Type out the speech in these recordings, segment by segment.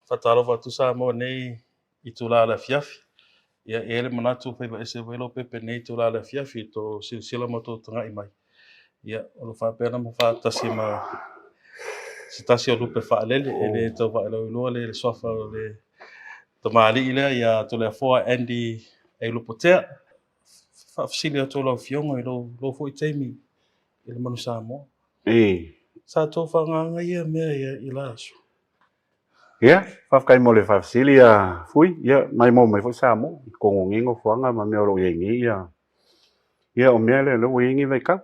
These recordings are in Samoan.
Faatalofa atu Samoa nei itula o le afiafi. Ia, e i ai le manatu ua faiva ese foi Lopepe i lenei itula o le afiafi i tou silasila ma tou taga'i mai. Ia, o lo o faapea ona faatasi ma se tasi o lupe faalele e le tau faailoiloa le suafa o le tamalii lea ia Toleafoa Andy Ailupotea. Faafesili atu lau Afioga i lou foi taimi i le Manu Samoa. Sa tou faagaga ia mea i la aso? Ia, faafetai mo le faafesili a Fui. Ia, maimoa mai foi Samoa i togogi nofoaga ma mea o lo o i ai nei ia. Ia, o mea lea o lea ua i ai nei vaitau.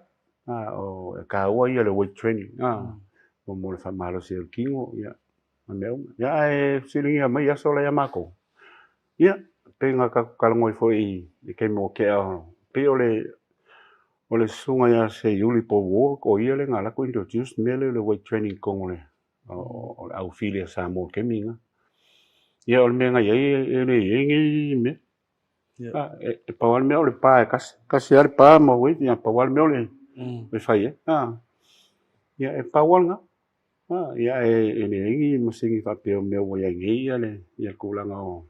O, e taua ia le weight training, mo le faamalosi o le tino, ia, ma mea uma. Ia, ae fesiligia mai aso la ia matou. Ia, pei ona tatou talanoa ai foi i le taimi ua tea, pei o le o le susuga ia Seiuli Paul Ward, o ia lea na alu atu introduce le mea lea o le weight training i totonu o le o le au fili a Samoa i le taimi lena. Ia, o le mea na i ai, e le i ai ni mea. E pau lava le mea o le pa e tasi, tasi lava le pa ma weight, ia pau lava le mea o le fai ai. Ia, e pau lava lena. Ia, e leai ni masini faapea o mea ua i ai nei ia le tulaga o,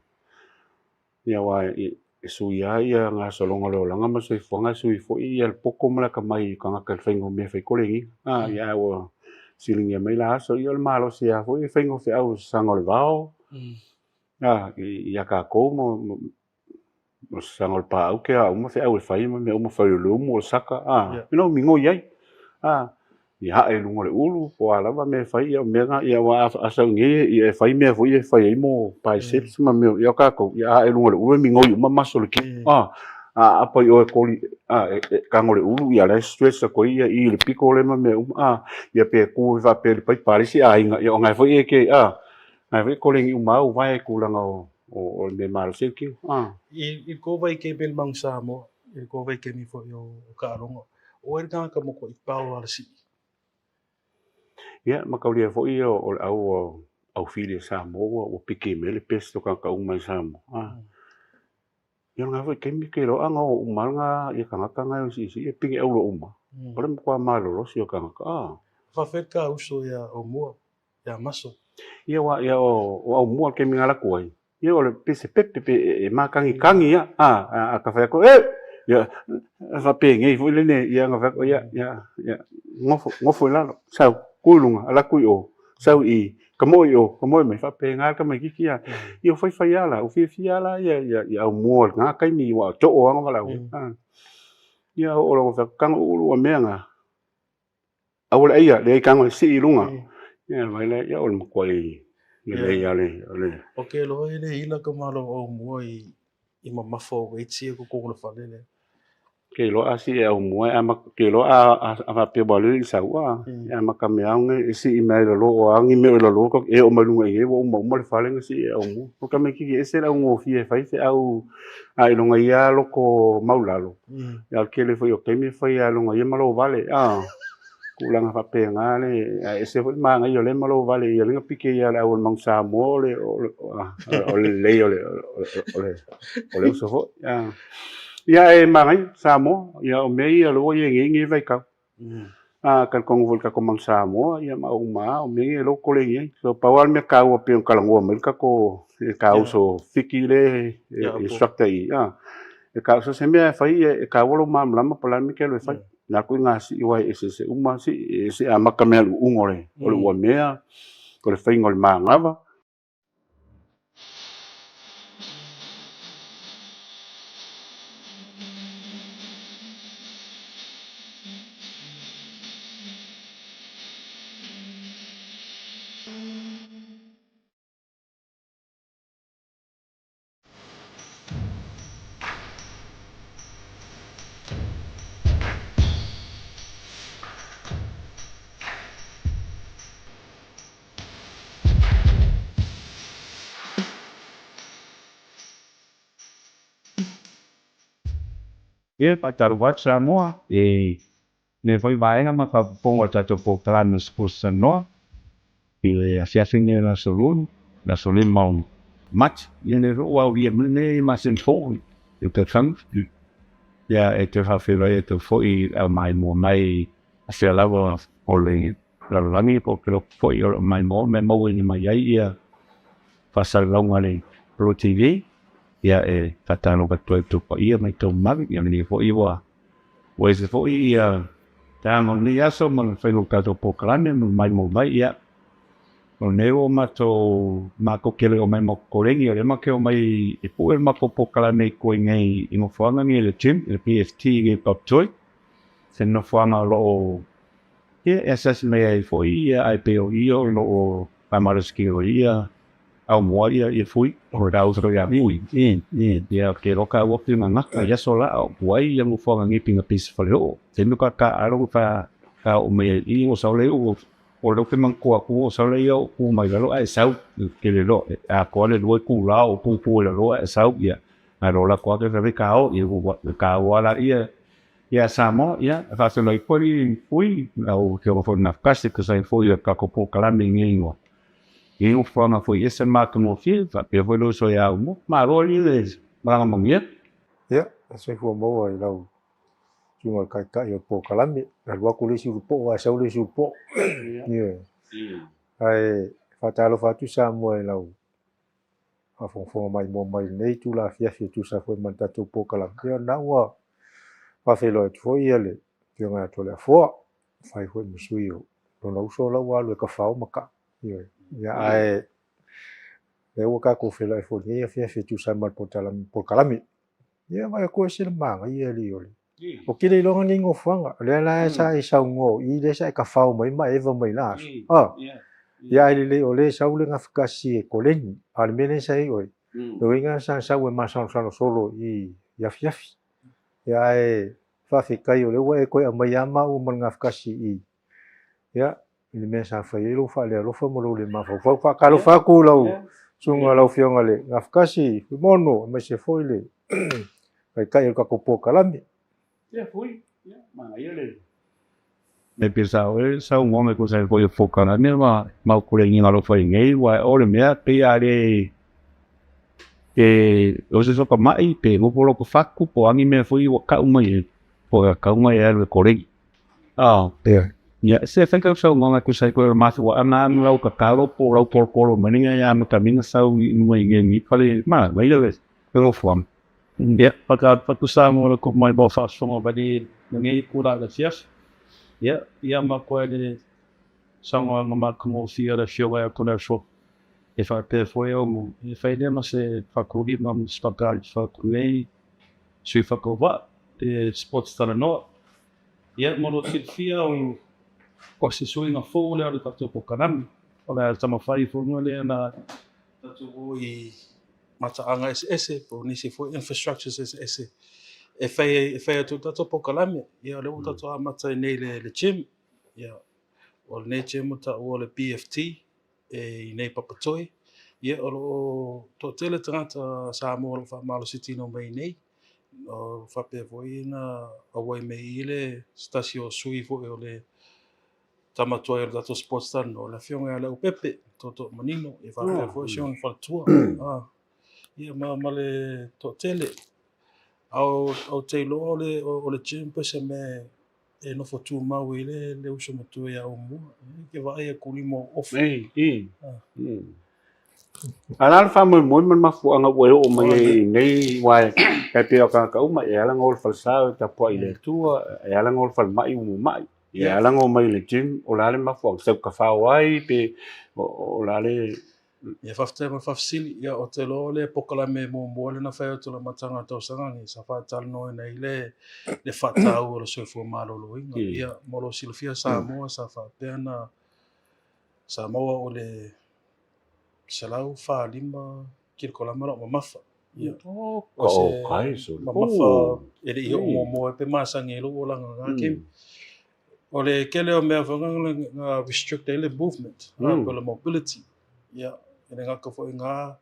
ia aua e sui lava ia gasologa o le olaga ma le soifuaga, e sui foi ia le poto ma le atamai o tagata i le faiga o mea e fai koleniga. Ia ae ua fesiligia mai la aso, ia o le malosi lava foi e faiga o feau o le sasaga o le vao, ia tatou ma o le sasaga o le paau ke a uma feau e fai ma mea uma fai o le umu o le saka a you know migoi ai a ia ae i luga o le ulu po o a lava mea e fai ia o mea na ia aua a sau nei ia e fai mea foi e fai ai mo biceps ma mea ia o tatou ia ae i luga o le ulu e migoi uma muscle o le kino a a aapa i o e koli a e tago i le ulu ia la e stretch atu ai ia i le pito lea ma mea uma a ia pe tu faapea i le paipa a le isi aiga ia o na foi e ke a na foi e koleni uma au vae tulaga o o le mea malosi ai le kino. I le kou vaitaimi i le Manu Samoa, i le kou vaitaimi foi o taaloga, o ai le tagata matuai pao a le sii? Ia, mataulia foi o le au au fili a Samoa ua piki mai le best o tagata uma i Samoa. Ia o lena foi taimi ke loaʻa na o uma lava ia tagata na e o siisii e pine auro uma. O le matua malolosi o tagata. Faafetai ka uso ia Aumua. Ia Maso. Ia aua ia o Aumua le taimi na alu atu ai, ia o le pei se pepe pe e mākanikani ia, a, a ta fai atu, e! Ia, faapenei foi lene, ia na fai atu, ia, ia, ia, nofo, nofo i lalo, sau, tu i luga, alu atu i o, sau i i, kamoe i o, kamoe mai, faapena le tamaitiiti ia. Ia ua faifai lava la, ua fiafia lava la ia, ia, ia Aumua i lena taimi, aua o too lava na valaau ai. Ia oo loa ina fai atu, tago ulu ua mea na, Aua le aia, leai tago e sii i luga. Ia vai lea, ia o le matuai lelei lava le, o le. O ke loa e le ila ka malo Aumua i mamafa o weights ia i totonu o le fale lea. Ke iloa a sii e Aumua e amata, ke iloa a faapea ua alu i sau a, e amata mea ao e sii mai i lalo o a ni mea o i lalo e oo mai luga i nei ua uma uma le fale na sii e Aumua. O tamaititi ese le augofie e fai feau a i luga ia loko maulalo. Ia o le tele foi o taimi e fai lava i luga ia ma lou vale, a, tulaga faapena le, ae ese foi le manaia o lea ma lou vale ia lea na pike ia le au o le Manu Samoa o le, o le lelei o le, o le uso foi. Ia e manaia Samoa, ia o mea ia o lea ua i ai nei lenei vaitau. A talitonu foi i le tatou Manu Samoa, ia ma uma lava, o mea ia e iloa koleni ai. So pau lava le mea taua pei ona talanoa mai le tatou le ta uso Fiki lea e instructor i i, a, e ta, so se mea e fai e taua lou malamalama po o le a le mea e te alu e fai. O le a ituaiga sii aua e eseese uma sii, e ese amata mai lava i le uuga o le uamea, o le faiga o le manava. Ia, faatalofa atu Samoa i lenei foi vaega ma faafofoga o le tatou polokalame o Sports Talanoa i le afiafi lenei o le aso Lua, le aso 5 o Mati. Ia lea foi ua aulia mai lenei masina fou i le tausaga. Ia e toe faafeiloai atu foi i le maimoa mai afea lava o le lalolagi po o Kelope foi o lo o maimoa ma e mauaina mai ai ia faasalalauga a le Pro TV. Ia e faatalofa atu ai i tou paia ma i tou mamalu, ia manuia foi ua ua ese foi ia taeaga o lenei aso ma le faiga o le tatou polokalame ma le maimoa mai. Ia o lenei ua matou matou te le omai ma koleni, o lea matou te omai e pue le matou polokalame i tua i nei i nofoaga nei i le gym, i le PFT i nei i Papatoetoe, se nofoaga o lo o ia e asiasi mai ai foi ia ae pei o i o lo o faamalositino ai ia Aumua ia ia fui o le au ia fui ia ke loka ua fi mangaka ia so la o kuai ia nofoaga nei pinga pisi faleoo taimi ka ka alo fa ka o mai i o sau le o o le ke manatua atu o sau le ia o ku mai lalo ae sau ke le lo a koa le lua ku la o ku ku le lo ae sau ia a lo la koa ke le ka o ia ka o ala ia ia Samoa ia faafeiloai foi fui au ke o foi na kasi ke sai foi ia ka ko polokalame nei ua I nofoaga foi ese matagofie, faapea foi le uso ia Aumua. Malo alii le malaga manuia. Ia, soifua maua i lau susuga i le Taitai o le polokalame. Alu atu le isi ulupoo ae sau le isi ulupoo. Ioe. Ae faatalofa atu Samoa i lau faafogafoga maimoa mai i lenei itula afiafi e tusa foi ma le tatou polokalame. Ia o lena ua faafeiloai atu foi le Afioga ia Toleafoa, e fai foi ma sui o lona uso la ua alu e tafao ma kaa. Ioe. Ia, ae lea ua tatou feiloai foi i lenei afiafi e tusa ai ma le polokalame. Ia, vaai atu ese le manaia alii o le. Ou te le iloa nei nofoaga. O lea la sa e saunoa o i lea sa e tafao mai ma eva mai la aso. Ah. Ia ae lelei o lea e sau le gafatasi e koleni. A o le mea lea sa i ai oe, le uiga sa sau e masalosalo solo i afiafi. Ia ae faafetai o lea ua e toe aumai lava maua ma le gafatasi i ia i le mea sa fai ai lou faalealofa ma lou le mafaufau. Faatalofa atu i lau susuga lau Afioga i le Gafatasi Fuimono aemaise foi le Taitai o le tatou polokalame. Ia foi, ia, manaia le Me pei sa oe saunoa mai tusa ai foi o polokalame ma mau koleniga alofa i nei, aua o le mea pei a le pe o se soka ma'i pe nofo loko fatu po o a ni mea foi ua ka'u mai ai po o tau mai e alu e koleni. Ia, se fai tau saunoaga e tusa ai foi o le mafuaaga anu lau tatalo po o lau tolotolo mai ina ia amatamea sau i luga i lenei fale manaia le nofoaga. Ia, faatusa mo le mai mo faafofoga mai lenei itula i le afiafi. Ia, ia matou ai le saunoaga matagofie a le Afioga ia Toleafoa. E faapea foi au e fai lea ma se faatulima ma se faatalofa atu nei sui faatauvaa le Sports Talanoa. Ia, mo lou silafia, o se suiga fou lea o le tatou polokalame. O le a taumafai foi lea na tatou o i mataaga eseese po o nisi foi infrastructures eseese e fai e fai atu ai le tatou polokalame. Ia, o lea ua tatou amata ai nei i le gym. Ia, o lenei gym ua taua o le BFT e i nei Papatoetoe. Ia, o lo o toatele tagata Samoa o lo o faamalositino mai nei. O faapea foi na auai mai i i le se tasi o sui foi o le tama tuai o le tatou Sports Talanoa, le Afioga ia Leaupepe Tootoo Manino, ia faapea foi si ona faletua, ia ma le toatele. A ou te iloa o le gym pe se mea e nofo tumau ai le uso matua ia Aumua. E te vaai atu lima o ofu. A o le a le faamoemoe ma le mafuaaga ua e oo mai ai i nei, aua e tai pei o tagata uma, e ala ona o i le falesa e tapuai i le Atua, e ala ona o i le falemai ua mamai, e ala ona omai i le gym, o le a le mafuaaga, sau tafao ai pe o le a le... Ia faafetai mo le faafesili. Ia ou te iloa o le polokalame muamua lea na fai atu i le amataga o le tausaga lenei sa faatalanoaina ai le faataua o le soifua maloloina. Ia mo lou silafia Samoa sa faapea na sa maua o le 145 kilokalama lau mamafa. Ia o se mamafa e le i oo muamua ai pe masani ai lou olaga i lena taimi. O le tele o mea foi na restrict ai le movement, po o le mobility. Ia, e le gata foi i na,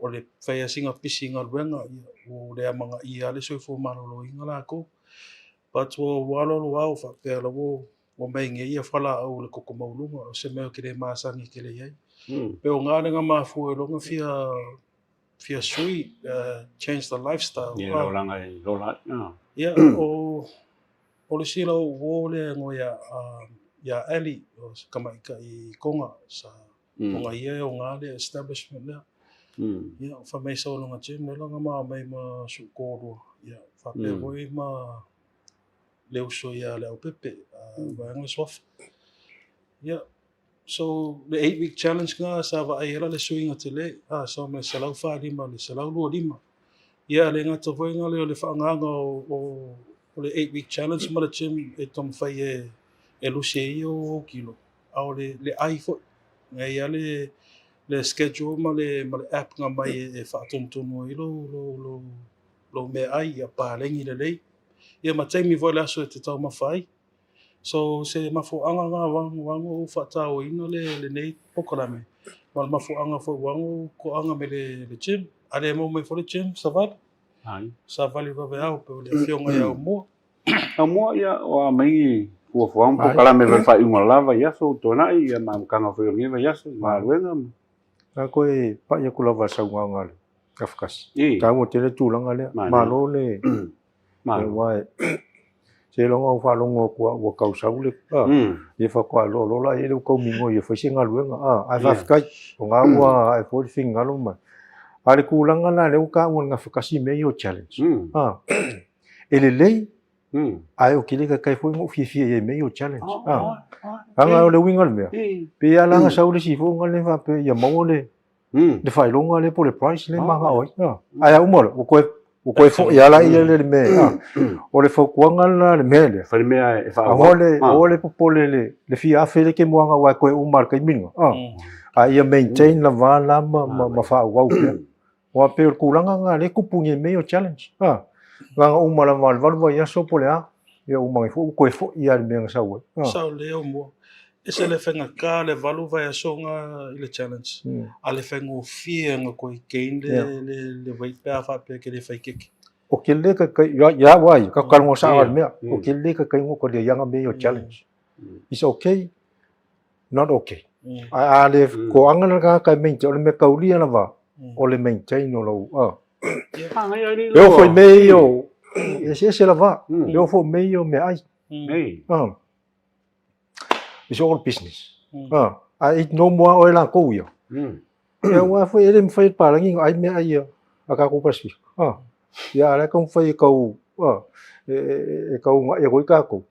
o le fai lava sina pisi i galuega, ia, ua le amanaia lava le soifua maloloina latou. But ua alualu lava ua faapea la ua omai nei ia fualaau o le toto maualuga, o se mea ou te le masani tele i ai. Pe o na le na mafua ai loa ona fia fia sui, change the lifestyle. Ia, le olaga e ola ai. Ia, o O le isi lau uo lea e ngoe ia Ali, o se tamaitai Tonga, sa ona ia e ona le establishment lea. Ia, fai mai sau langa gym lea langa ma mai ma suʻu toalua. Ia, faapea foi ma le uso ia Leaupepe, vaega le suafa. Ia, so le 8 week challenge na sa vaai ai la le suiga tele, sa mai le 145 i le 125. Ia, le gata foi na lea o le faagaga o le 8 week challenge ma le gym e taumafai e lusi ai ou kilo, a o le ai foi. E i ai le schedule ma le app na mai e faatonutonu ai lou meaai, ia paleni lelei. Ia ma taimi foi le aso e te taumafa ai. So se mafuaaga na ua ou faatauaina lenei polokalame, ma le mafuaaga foi ua ou toaga mai le gym. A le maua mai foi le gym, savali. Savali vaveao pe o le afioga ia Aumua. Aumua, ia, o a mai fuafuaga ma polokalame foi i le faaiuga o le la vaiaso ua tuanai, ia ma amataga foi o lenei vaiaso i galuega ma. A toe pai atu lava i le saunoaga a le Kafakasi. Taua tele le tulaga lea. Malo le aua seiloga ua faalogo atu ua tau sau le ia faatoa loa la i ai le tau migoi e fai se galuega ae faafetai o na ua ae foi le finagalo ma. A o le tulaga la lea ua taua e le Gafatasi mea ia o challenge e lelei ae ou te le taitai foi ona ou fiafia i ai i mea ia o challenge. Leaga o le uiga o le mea, pei lava la na sau le isi foi lea faapea ia maua le le faailoga lea po o le prize lea e manao ai. Ae a uma loa, ua toe foi lava la ia le mea. O le fautuaga la le mea lea, Fai le mea e faaauau. Aua le popole le fia afe lea e te moana aua e toe uma lava i le taimi lena. A ia maintain lava la ma faaauau pea. Aua pei o le tulaga lena lea e tupu nei i mea ia o challenge. Na ona uma lava o le 8 vaiaso po o le a, ia uma ane foi ua toe foi lava i le mea na sau ai. Sao lelei Aumua. E ese le faigata le 8 vaiaso na i le challenge, a le faigofie ona toe gain le weight pe a faapea e te le fai keke. Ou te le taitai, ia au lava ia, tatou talanoa sao lava i le mea, ou te le taitai ona ou talia ia mea ia o challenge. It's okay, not okay. Ae a le toaga le tagata e maintain, o le mea taulia lava, o le maintain o lou, E oo foi i mea ia o, e eseese lava, e oo foi i mea ia o meaai. It's all business. Ae ignore mua oe latou ia. Ia aua foi e le mafai e le palagi ona ai meaai ia a tatou Pasifika. Ia a o la e taumafai e tau, e tau uunai atu ai tatou.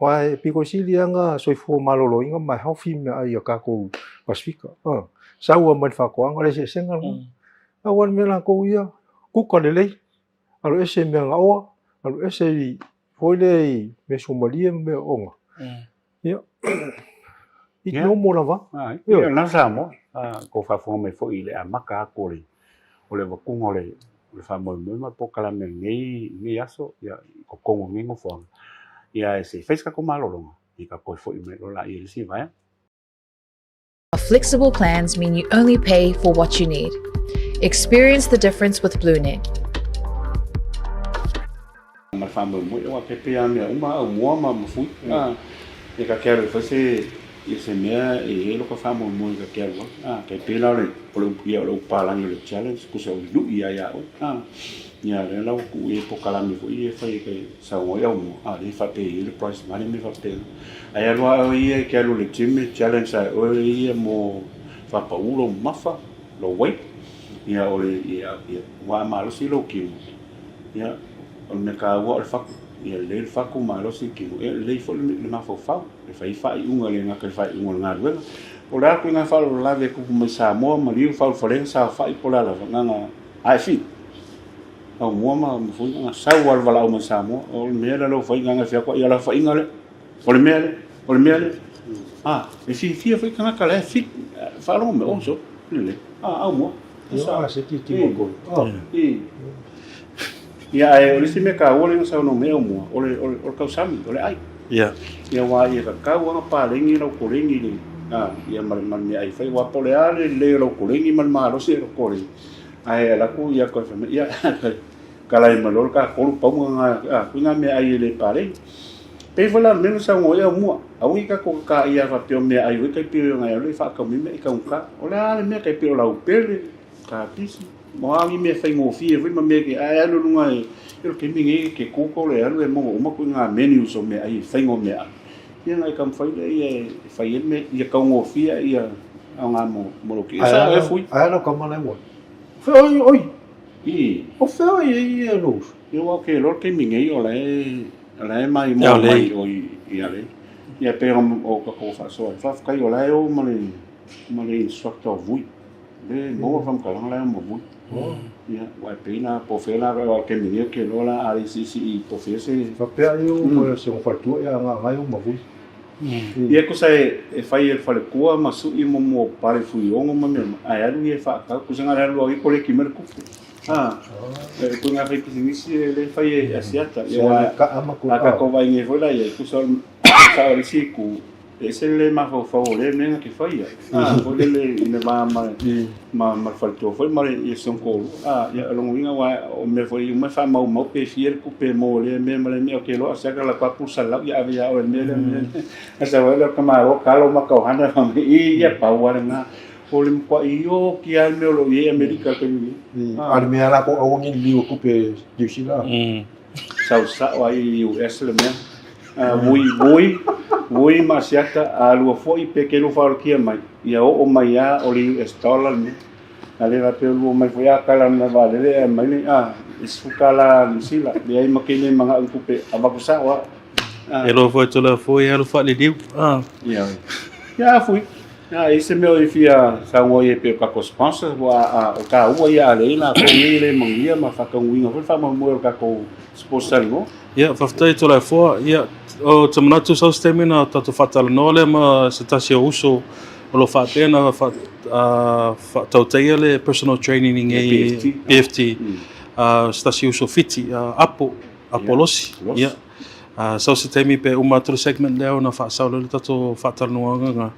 Aua e pito sili lava ona soifua maloloina ma e healthy meaai a tatou Pasifika. Sau lava mai le faatoaga, o le eseesega lena. Aua le mea latou ia, kuka lelei, alu ese i mea gaoa, alu ese i foi lea i mea suamalie ma mea oona. Ia, i normal lava. Ia, na Samoa, kou faafofoga mai foi i le amata atu o le o le avatuga o le faamoemoe ma le polokalame o lenei aso, ia, i totonu o lenei nofoaga. Ia, e se i fai se tatou malologa, ia tatou toe foi mai loa laia i le isi vaega. Our flexible plans mean you only pay for what you need. Experience the difference with BlueNet. Ma le faamoemoe, aua e pei lava mea uma Aumua ma Mafui, e ta te alu e fai se, ia se mea e i ai lota faamoemoe ta te alu ai, tai pei la o le, o le upu, ia o le upu palagi o le challenge, tusa o le lui lava ia oe, ia lea la ua tuu i ai polokalame foi ia e fai e te saunoa ai Aumua, a lea e faapea e i ai le prize money ma mea faapena. Ae alu lava oe ia e te alu i le gym e challenge lava e oe ia mo faapau lou mamafa, lou weight, ia o le, ia, ia, ua a malosi lou kino, Ia, o le mea taua o le fatu. Ia lelei le fatu, malosi le tino, ia lelei foi le mafaufau e fai ai faaiuga, e le gata i le faaiuga o le galuega. O le a ituaiga faalavelave e tupu mai Samoa, maliu, faaulufalega, saofai po o le a lava, na ona ae fit. Aumua ma foi na ona sau lava le valaau mai Samoa, o le mea lea ua fai, na ona fai atu, ia o le aofaiga lea, o le mea lea, o le mea lea. A, e fiafia foi tagata la e fit, faalogo mai, oh sole, lelei, a, aumua. Ia, ae o le isi mea taua lea na saunoa mai Aumua, o le, o le, o le tausami, o le ai. Ia. Ia, aua ia tatau lava ona paleni lau koleni i le, a, ia ma le, ma le meaai fai, aua po o le a le lelei o lau koleni ma le malosi o lau koleni, ae alu atu ia toe fai mai, ia, kalai mai loa le ta tolu pauga na, a, kui na meaai e le paleni. Pei foi la o le mea na saunoa ai Aumua, aua ne i tatou kakaia faapea o meaai foi tai pei ona e alu e faatau mai mea i taugata. O le a le mea tai pei o laupele, kapisi, o a ni mea faigofie foi ma mea ke ae alu i luga i o le taimi nei ke Google e alu e maua uma ituaiga menus o meaai e faiga o meaai. Ia ona e taumafai lea ia e fai ai le mea ia taugofie ia aoga mo lou kino. Ae a lau tama la e ua? Fea oi, oi. O fea oi e ia lou uso? Ia aua ou te iloa le taimi nei o la e, o la e maimoa mai o i ale. Ia pei o tatou faasoa ai. Faafetai o la e o ma le, ma le instructor o Vui. Le maua le faamatalaga la e o ma Vui. Ia, aua e pei la po o fea la, aua o le taimi nei ou te iloa la a le siisii po o fea se. Faapea ai o ma se faletua ia agai o ma Vui. Ia tusa e fai e le faletua ma sui mo pale fuiono ma mea uma, ae alu ia e faatau. Tusa na o le alu lava ia koleki mai le tupe. A, e ituaiga faipisinisi e le fai e Asiata. Ia aua a tatou vaai nei foi la i ai, tusa o le sao o le isi itu, e ese le le mafaufau o lea mea na te faia. A, foi lele i le va ma ma le faletua foi ma le si ona toalua. A, ia o lona uiga aua o mea foi uma e faamaumau pe fia le tupe mo lea mea ma lea mea. Ou te iloa o se ata latou atu $100 ia ave ia oe i le mea lea ma le mea lea. Ae sau ai lea o le tamaloa talo ma tauhana fai mai, ii, ia pau lava lena. O le matuai oti lava le mea o lo o i ai Amerika i le taimi nei. A o le mea la ko aua ni liliu o tupe Niu Sila. Sau sao ai i US le mea. Vui, vui, vui ma Asiata, a lua foi pe ke lua faalotia mai, ia oo mai a o le US dollar le mea. A le faapea o lua mai foi a kala na vaalele ae mai le a, e $10 Niu Sila, leai ma kene mana'o i tupe, avatu sao a. E loa foi tula foi alu faaliliu. Ia, ia fui. A i ai se mea e fia saunoa i ai pei o tatou sponsors, aua o taua ia a leai latou nei e le manuia ma faataunuuina foi le faamoemoe o le tatou sports talanoa. Ia, faafetai Toleafoa. Ia, ou te manatu sau se taimi ona tatou faatalanoa lea ma se tasi o uso o lo o faapea ona faatautaia le personal training i nei PFT. Se tasi uso Fiti, Apo, Apolosi. Ia. Sau se taimi pe uma atu le segment lea ona faasao lea o le tatou faatalanoaga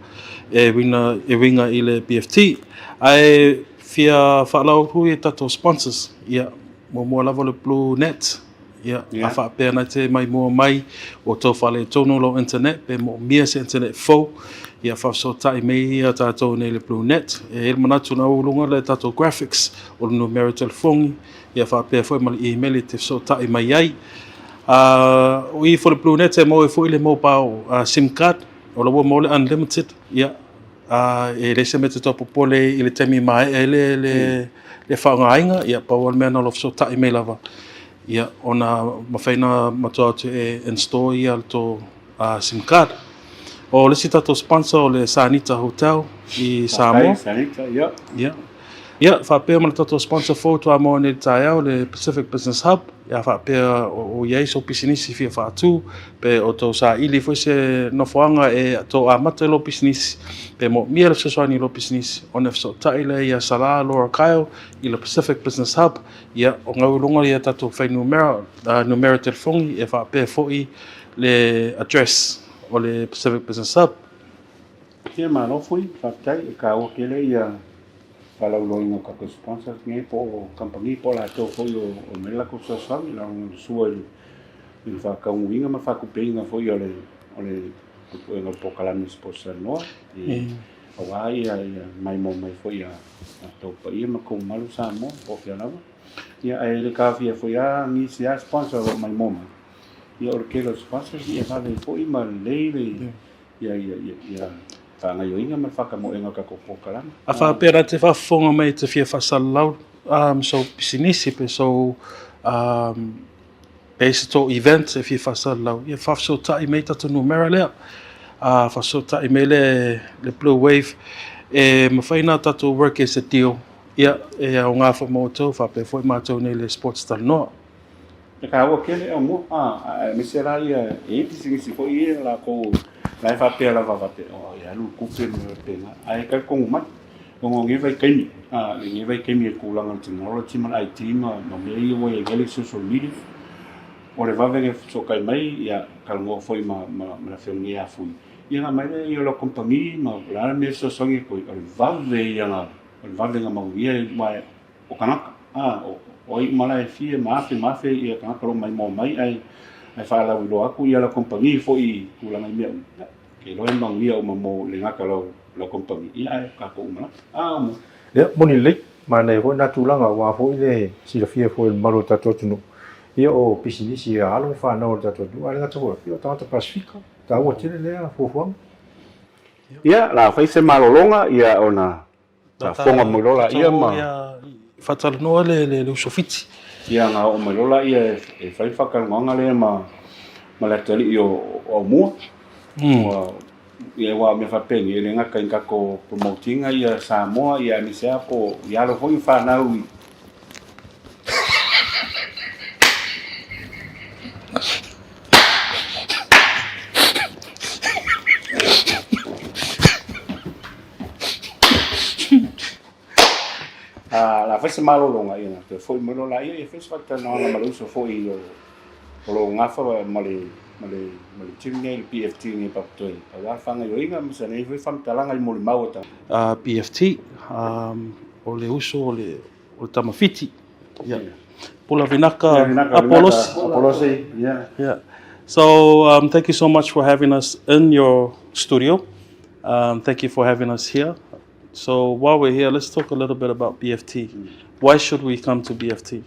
e uiga e uiga i le BFT. Ae fia faalao atu i tatou sponsors, ia, muamua lava o le Blue Net, ia, a faapea na te maimoa mai ua tou faaletonu lou internet pe moomia se internet fou, ia faafesootai mai ia tatou nei le Blue Net. E i ai le manatu na ua i luga le tatou graphics o le numera telefoni, Ia faapea foi ma le email e te fesootai mai ai. O i for the Blue Net e maua ai foi le mobile sim card, o la ua maua le unlimited, ia, e leai se mea e te tau popole ai i le taimi e maea ai le, le, le faaaogaina, ia, pau lava le mea na o lou fesootai mai lava, ia, ona mafai ona matua atu e install ia le tou sim card. O le isi tatou sponsor o le Sanita Hotel i Samoa. Sanita, ia. Ia. Ia, faapea ma le tatou sponsor fou faatoa maua nei i le taeao, le Pacific Business Hub. Ia faapea o i ai sou pisinisi fia faatu, pe o tou saili foi se nofoaga e tou amata i lou pisinisi, pe moomia le fesoasoani i lou pisinisi, ona fesootai lea ia Sala Laura Kyle i le Pacific Business Hub. Ia, o gau i luga ia tatou fuainumera, numera telefoni, e faapea foi le address o le Pacific Business Hub. Ia malo foi, faafetai, e taua tele ia faalauiloaina o tatou sponsors nei po o kamupani po o latou foi o aumai le latou fesoasoani i lagolago sua i le faataunuuina ma le faatupeina foi o le o le puepuega o le polokalame Sports Samoa aua ia maimoa mai foi a tou paia ma tou mamalu Samoa po o fea lava. Ia ae le taofia foi lava nisi lava sponsor o lo o maimoa mai. Ia o le tele o sponsors ia vave foi ma lelei le ia, ia, ia, ia faagaoioiga ma le faatamoega o le tatou polokalame. A faapea la te faafofoga mai e te fia faasalalau um, sou pisinisi pe sou um, pe se tou event e fia faasalalau, ia faafesootai mai tatou numera lea. Faafesootai mai le, le Blue Wave e mafai ona tatou work as a deal. Ia, e aoga foi mo outou, faapea foi matou nei le Sports Talanoa. E taua tele aumua, aemaise la ia e i ai pisinisi foi ia latou la e faapea lava faapea, oh e alu le tupe ma mea faapena, ae talitonu mai, ona o lenei vaitaimi, lenei vaitaimi i le tulaga o le technology ma le IT ma mea ia ua i ai nei le social media, o le vave ona fesootai mai, ia talanoa foi ma le afioga nei ia Fui, ia ona aumai lea o lau kamupani ma o le a le mea e fesoasoani atu ai, o le vave ia o le vave ona manuia aua o tagata, a, o ai uma la e fia ma afe ma afe ia tagata o lo o maimoa mai ae ae faalauiloa atu ia lau kamupani foi i tulaga i mea uma, ia, ou te iloa e manuia uma mo le gata o lau lau kamupani, ia ae o tatou uma lava. A, uma. Ia, moni lelei, manaia foi na tulaga aua foi le silafia foi e le mamalu o le tatou atunuu, ia o pisinisi a alo ma fanau a le tatou atunuu, ae le gata foi, ia o tagata Pasefika, taua tele lea fuafuaga. Ia, la fai se malologa, ia ona Faafofoga mai loa laia ma. Faatalanoa le le le uso Fiti. Ia na oo mai loa laia e fai le faatalanoaga lea ma ma le atalii o o Aumua. Ua ia aua o mea faapenei e le gata i tatou promote ina ia Samoa ia aemaise lava po o i alo foi ma fanau i A la fai se malologa, ia na toe foi mai loa laia, ia fai se faatalanoaga ma le uso foi o o lo o gafa ma le ma le ma le team nei, le BFT nei Papatoetoe, aua le faagaoioiga ma se nei foi faamatalaga i molimau a tagata. BFT, o le uso o le o le tama Fiti. Ia. Pula Vinaka Apolosi. Apolosi, yeah. Yeah. So um, thank you so much for having us in your studio. Um, thank you for having us here. So while we're here, let's talk a little bit about BFT. Why should we come to BFT?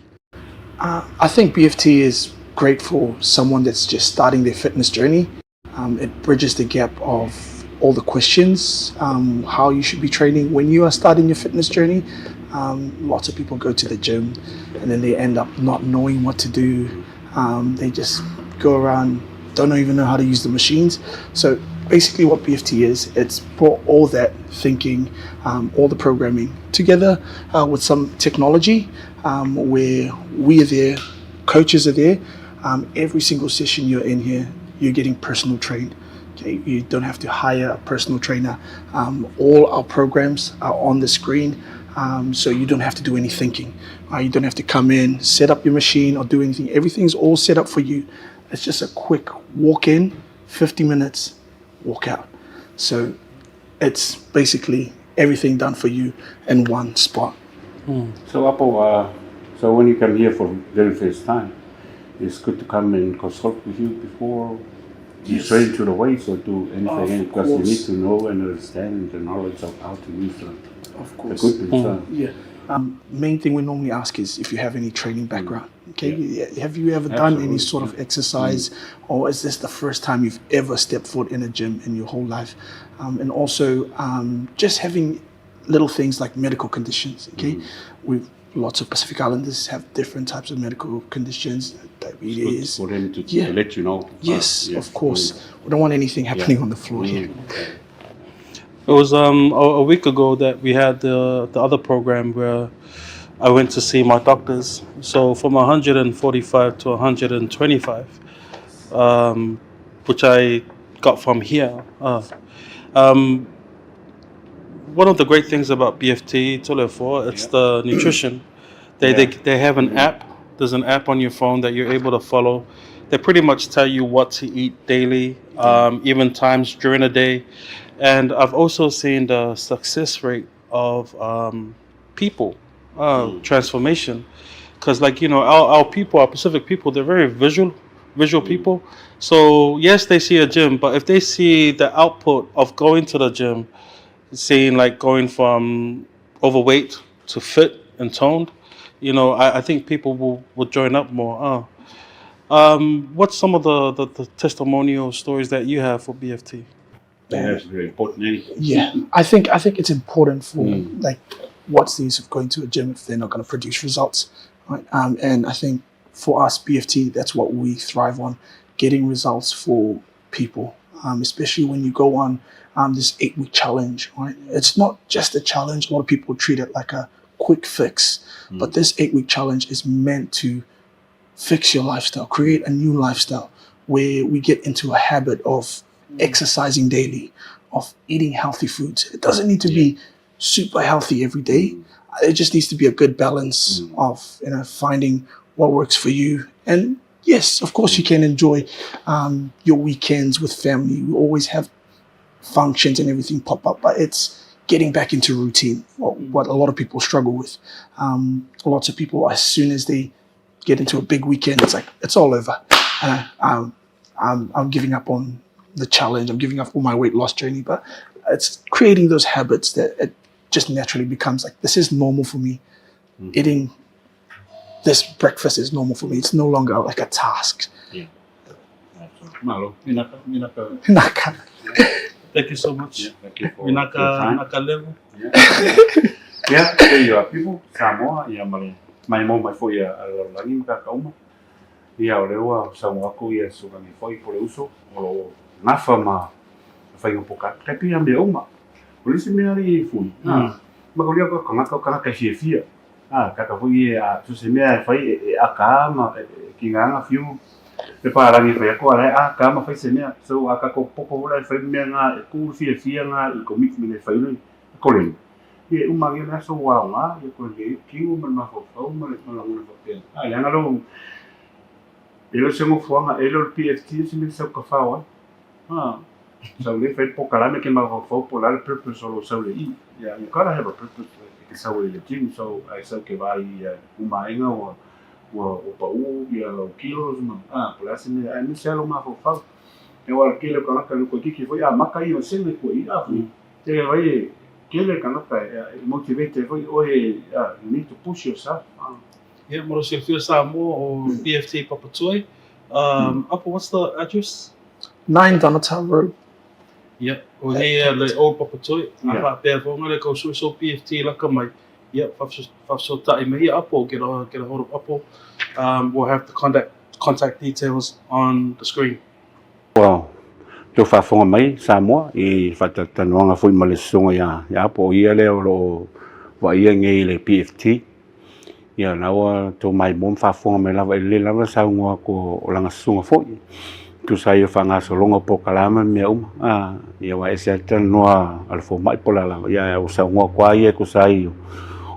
Uh, I think BFT is great for someone that's just starting their fitness journey. Um, it bridges the gap of all the questions, um, how you should be training when you are starting your fitness journey. Um, lots of people go to the gym and then they end up not knowing what to do. Um, they just go around, don't even know how to use the machines. So basically, what BFT is, it's brought all that thinking, um, all the programming together uh, with some technology um, where we are there, coaches are there. Um, every single session you're in here, you're getting personal trained. Okay, you don't have to hire a personal trainer. Um, all our programs are on the screen, um, so you don't have to do any thinking. Uh, you don't have to come in, set up your machine, or do anything. Everything's all set up for you. It's just a quick walk in, 50 minutes, walk out. So it's basically everything done for you in one spot. So Apo, uh, so when you come here for very first time, it's good to come and consult with you before you yes. train to the weights or do anything Of because you need course. to know and understand the knowledge of how to use the Of course. equipment. So, Yeah. Um, main thing we normally ask is if you have any training background. Okay. Yeah. Have you ever done any Absolutely, sort of exercise, or is this the first time you've ever stepped foot in a gym in your whole life? Um, and also, um, just having little things like medical conditions. Okay. We've lots of Pacific Islanders have different types of medical conditions, diabetes. for them to, Yeah. to let you know. Uh, Yes, yes. of course. We don't want anything happening on the floor here. It was um, a, a week ago that we had the, the other program where I went to see my doctors. So from 145 to 125, um, which I got from here. Uh, um, one of the great things about BFT Tolefor, it's the nutrition. They, they they have an app. There's an app on your phone that you're able to follow. They pretty much tell you what to eat daily, um, even times during the day. And I've also seen the success rate of um, people uh, transformation because like you know our, our people our pacific people they're very visual visual people so yes they see a gym but if they see the output of going to the gym seeing like going from overweight to fit and toned you know i, I think people will, will join up more uh. um, what's some of the, the, the testimonial stories that you have for bft Yeah, that's very important. eh? Yeah, I think I think it's important for like, what's the use of going to a gym if they're not going to produce results, right? Um, and I think for us BFT, that's what we thrive on, getting results for people, um, especially when you go on um, this 8 week challenge, right? It's not just a challenge. A lot of people treat it like a quick fix, but this 8 week challenge is meant to fix your lifestyle, create a new lifestyle where we get into a habit of exercising daily, of eating healthy foods. It doesn't need to be super healthy every day. It just needs to be a good balance of you know finding what works for you. And yes, of course, you can enjoy um, your weekends with family. We always have functions and everything pop up, but it's getting back into routine, what, what a lot of people struggle with. Um, lots of people, as soon as they get into a big weekend, it's like, it's all over. And I, um, I'm, I'm giving up on the challenge. I'm giving up on my weight loss journey, but it's creating those habits that it just naturally becomes like, this is normal for me. Eating this breakfast is normal for me. It's no longer like a task. Malo. Minaka, minaka. Naka. thank you so much Yeah, thank you for your Vinaka, time. naka level. Yeah. Ia, there you are people, Samoa, ia ma le maimoa mai foi a le lalolagi ma tagata uma. Ia o lea ua saunoa atu ia Sulani foi po o le uso o lo o gafa ma le faiga o polokalame. Tai pei lava mea uma. O le isi mea alii e fui, a, mataulia o tagata o tagata e fiafia. A, tagata foi ia a so se mea e fai e aka lava ma e kiga lava fiu le palagi e fai atu a la e aka lava ma fai se mea. So a tatou popo foi la e fai le mea na e tu le fiafia na i commitment e fai le koleni, ia e uma agi le aso ua aoga ia toe lelei ai le tino ma le mafaufau ma le lagona faapena. A, leaga lou, e le o se nofoaga, e le o le PFT se mea e sau tafao ai. A, sau nei fai le polokalame ke mafaufau po o le a le purpose o lou sau i le i. Yeah, you gotta have a purpose e te sau ai i le gym, so a e sau ke vaai i umaega ua ua ua pau ia lau kilos ma a po o le a se mea, aemaise lava lou mafaufau. Aua o le tele o tagata i loko itiiti foi a maka ia o sene koe i a foi. Tele vai e tele tagata e motivate ai foi oe a you need to push yourself. Ia, mo lou silafia Samoa o BFT Papatoe. Apo, what's the address? 9 Donatell Road. Ia, o nei ia le old Papatoe. A faapea foi ona le kau sue so BFT laka mai. Ia, faafesootai mai ia Apo, get a, get a hold of Apo. We'll have the contact, contact details on the screen. Ua toe faafofoga mai Samoa i faatalatalanoaga foi ma le Susuga ia Apo, o ia lea o lo o vaaia nei i le PFT. Ia la ua tou maimoa ma faafofoga mai lava i lelei lava le saunoa atu o lana susuga foi e tusa ai o faagasologa o polokalame ma mea uma. A, ia aua e ese lava le talanoa a le fomai po o le a lava, ia ae ua saunoa atu lava ia e tusa ai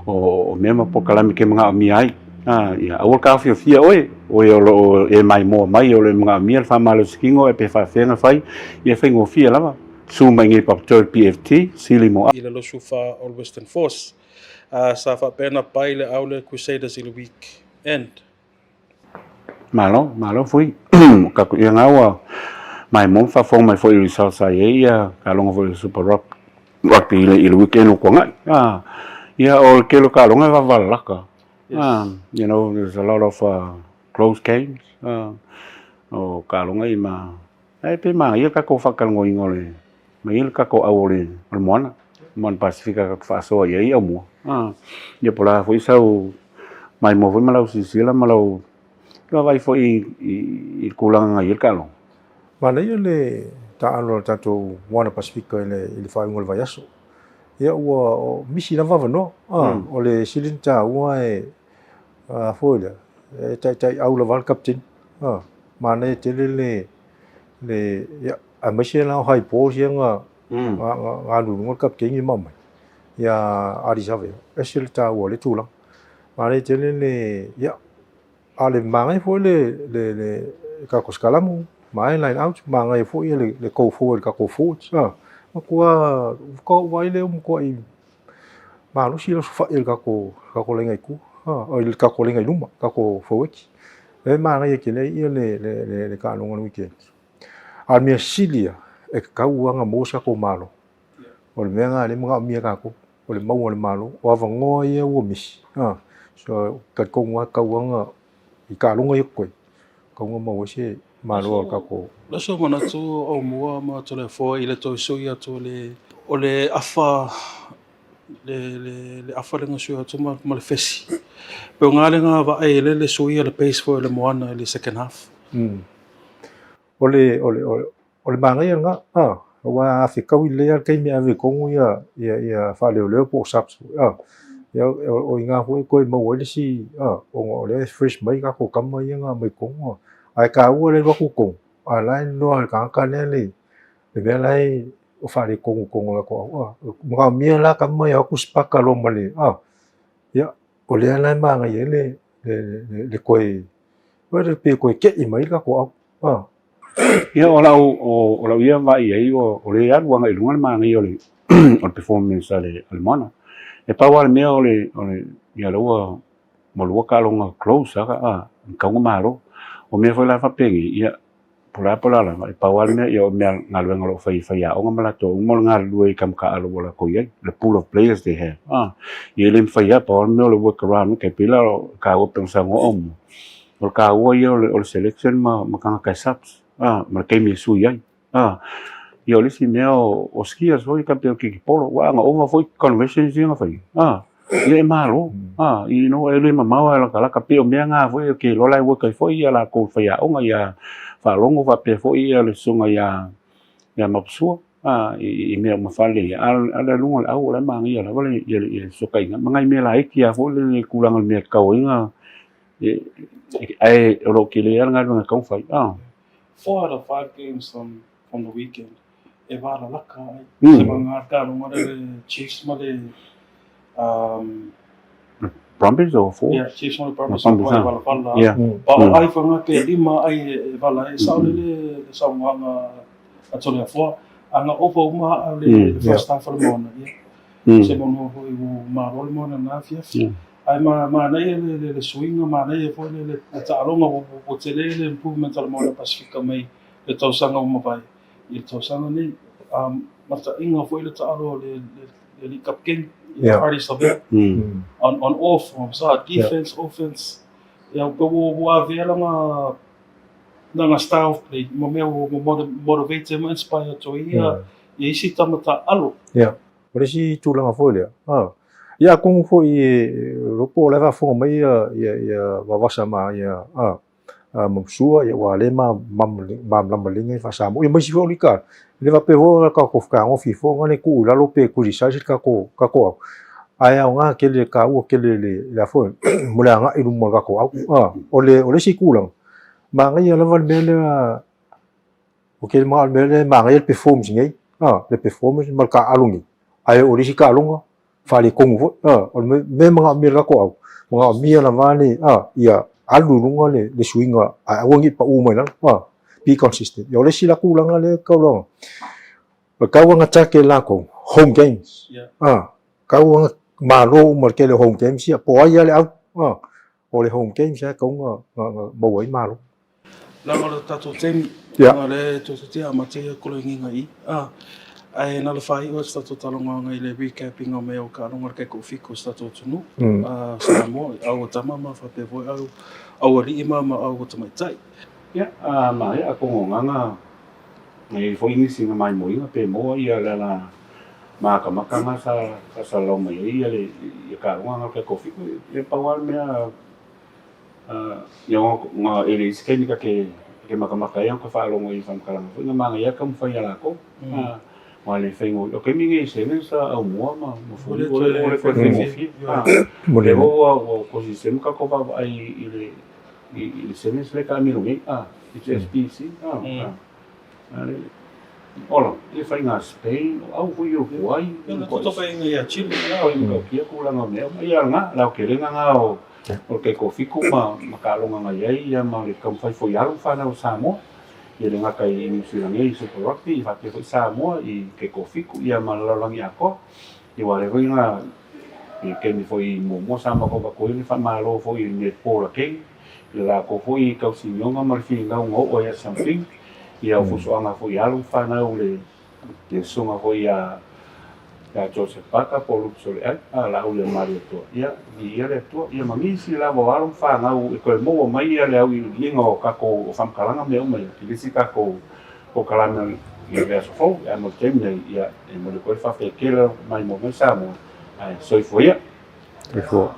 o mea ma polokalame e manaomia ai. A, ia aua le taofiofia oe, oe o lo o e maimoa mai o lo o e manaomia le faamalositino pe faapefea ona fai, ia e faigofie lava. Susu mai nei Papatoe PFT, sili mo. I le 24 o le Western Force. Sa faapea na pai le Aule Crusaders i le week end. Malo, malo foi. O ka ia ngā ua mai mo faafofoga mai foi i results sa i ai ia kaloga foi o Super Rock Rugby i le, i le weekend o Kuangai. Ah, ia o le tele o kaloga e vavalalaka. Yes. Ah, you know, there's a lot of close games. Ah, o kaloga i ma Ae pe manaia le tatou faatalagoina o le manaia le tatou au o le o le moana, moana Pasefika tatou te faasoa i ai aumua. Ia po o le a foi sau maimoa foi ma lau silasila ma lau vaavaai foi i le tulaga na i ai le taaloga. Manaia le taaalo a le tatou Moana Pasefika i le faaiuga o le vaiaso. Ia ua misi lava avanoa. O le sili ona taua e a foi lea, e taitaiau lava le kapeteni. Manaia tele le, le, ia, aemaise la o high balls ia na, na, na alu i luga le kapeteni ma aumai ia Ardie Savea. Ese le taua o lea tulaga. Manaia tele le, ia, a o le manaia foi le, le, le tatou sikalamu, manaia line out, manaia foi le, le go forward i tatou forwards. Matua, faatoa ou vaai lea ua matuai malosi le osofai o le tatou tatou laina i tua, oi le tatou laina i luma, tatou forwards. E manaia tele ai le le le le taaloga o le weekend. A o le mea sili ia, e tatau lava ona maua se tatou Malo. O le mea lena lea e manaomia e tatou, o le maua o le Malo. O avanoa ia ua misi, so talitonu lava e tatau lava ona i taaloga ia totoe, tatau ona maua ai se Malo o le tatou. O sou manatu o mua ma Toleafoa i le toe sui atu o le o le afa le le le afa le na sui atu ma, ma le fesi. Pe o ngā le ngā vaai e le le sui a le pace foi o le moana i le second half. O le o le o le manaia lena, a, aua a fetaui lelei lava le taimi e ave i totonu ia ia ia faaleoleo po o subs foi, a, ia o i ina foi e toe maua ai le isi, a, ona o lea e fresh mai tatou tama ia na aumai i totonu, a. Ae taua le alu atu i totonu, a o la e iloa e le tagata lea le le mea la e o faaletonu i totonu o latou aoga, a. Manaomia la tama ia o atu sipaka loa ma le, a, ia, o lea la e manaia ai le le le toe, pei e toe tei mai le tatou au, a. Ia, o lau, o lau ia vaai i ai, o lea e alu agai i luga le manaia o le, o le performance a le, a le Moana. E pau lava le mea o le, o le, ia lea ua, ua lua taaloga close lava, a, e tatau ona malo. O mea foi la faapenei, ia, po o le a po o le a lava, e pau lava le mea, ia o mea, galuega o lo o fai e faiaoga ma latou uma o le galulue i tama taaalo ua latou i ai, the pool of players they have, a. Ia e le mafai lava, pau lava le mea o le work around, e tai pei la o le taua pei ona saunoa Omo, O le taua ia o le selection ma tagata e subs, a, ma le taimi e sui ai. A, ia o le isi mea o skills foi e tai pei o le kikipolo, aua ana ova foi conversions ia na fai, a. Ia e malo, a, you know, e le mamao a lakalaka pei o mea nga foi e ke lola e work ai foi ia lakou faiaoga ia faalogo faapea foi ia le susuga ia ia Mapusua, a, i mea uma faalelei ai, a o le aluga o le au o la e manaia lava le ia le fesootaiga ma nai mea laiti lava foi le tulaga o le mea e tatau ai ona ae o lo o tele lava le galuega e tatau ona fai, a. 4 out of 5 games from from the weekend e walalaka ai. Se nga taaloga le Chiefs ma le Brumbies or Force? Yeah, Chiefs ma le Brumbies ma e walavala. Yeah. Pa o ai whanga pe lima ai e wala e sao le le saunoaga a Toleafoa. Anga opa uma a le first half o le moana. Yeah. Se mono foi o malo le moana na afiafi. Ae manaia le suiga, manaia foi le taaloga ua tele le improvement a le Moana Pasifika mai le tausaga ua mavae i le tausaga nei. Mataʻiga foi le taalo a le alii kapikeni ia Ardie Savea on all forms, defense, offense. Ia ua avea lana style of play ma mea ua motivate ma inspire atu ai ia isi tama taaalo. O le isi tulaga foi lea, a, ia atonu foi e lopo o la e faafofoga mai ia, ia, ia Vavasa ma ia, a, a Mamusua, ia ua le ma, malamalama lelei nai faa-Samoa. Ia ma isi foi o lika, e le faapea foi o tatou fetagofi foi na le tuu i lalo pe criticize le tatou, tatou au, ae aoga tele, taua tele le, le a foi, mo le agai i luma o le tatou au. A, o le, o le isi tulaga, manaia lava le mea lea, Ou te manao i le mea lea e manaia le performance nei, a, le performance ma le taaalo nei, ae o le isi taaloga, faaletonu foi, a, o le mea e manaomia e le tatou au, manaomia lava le, a, ia alu i luga le, le suiga ae aua ne i pau mai lalo, a, be consistent. Ia o le isi la tulaga lea e tau laga, e tatau ona target latou home games, a, tatau ona malo uma i le tele o home games ia, po o ai lava le au, a, O le home games lava e tatau ona maua ai malo. Leaga o le tatou taimi, leaga o lea e toeitiiti amata ia koloingiga i i, ae na o le faaiu lava se tatou talanoaga i le recap inga o mea o taaloga a le taitoafitu o se tatou atunuu, Samoa, au a tama ma faapea foi au aualii ma au a tamaitai. Ia, maea atonu o agaga e i ai foi nisi na maimoiga pe moa ia le ala makamaka na sa faasalalau mai ai ia le ia taaloga na o le taitoafitu. Ia pau lava le mea ia na e le isi taimi ta te makamaka ai ta faalogo i faamatalaga foi na manaia taumafai a latou. Aua e le faigofie. O taimi nei sevens sa aumua ma fuli ua le toe faigofie. O lea ua consistent ma tatou vaavaai i le i le sevens lea e taamilo nei, HSBC. Ola, e fai ngā Spain, o au foi Uruguay. Ia, na toto whai inga ia Chile. Ia, o inga kia tulaga o mea uma. Ia, ngā, lau ke lenga ngā o o le taitoafitu ma ma taaloga ngai ai ia ma le taumafai foi i alo ma whanau o Samoa. Ia le gata i New Zealand nei i Super Rugby, i whātea foi Samoa i taitoafitu ia ma le lalolagi atoa. Ia ua le foi ngā i taimi foi i muamua sa matou avatu ai le faamalo foi i le netball a Kenya, i le latou foi tausinioga ma le finau na oo ai ia Something, ia o fuafuaga foi i alo ma fanau le le susuga foi ia ia Joseph Parker po o Luke Soleai, a Laauli o le Malietoa, ia viia le Atua, ia ma nisi lava o alo ma fanau e toe maua mai ia le auiliiliga o tatou o faamatalaga ma mea uma ia, i le isi tatou polokalame i le aso fou, ae mo le taimi nei, ia e momoli atu ai le faafetai tele mai mo mai Samoa, ae soifua ia. Soifua.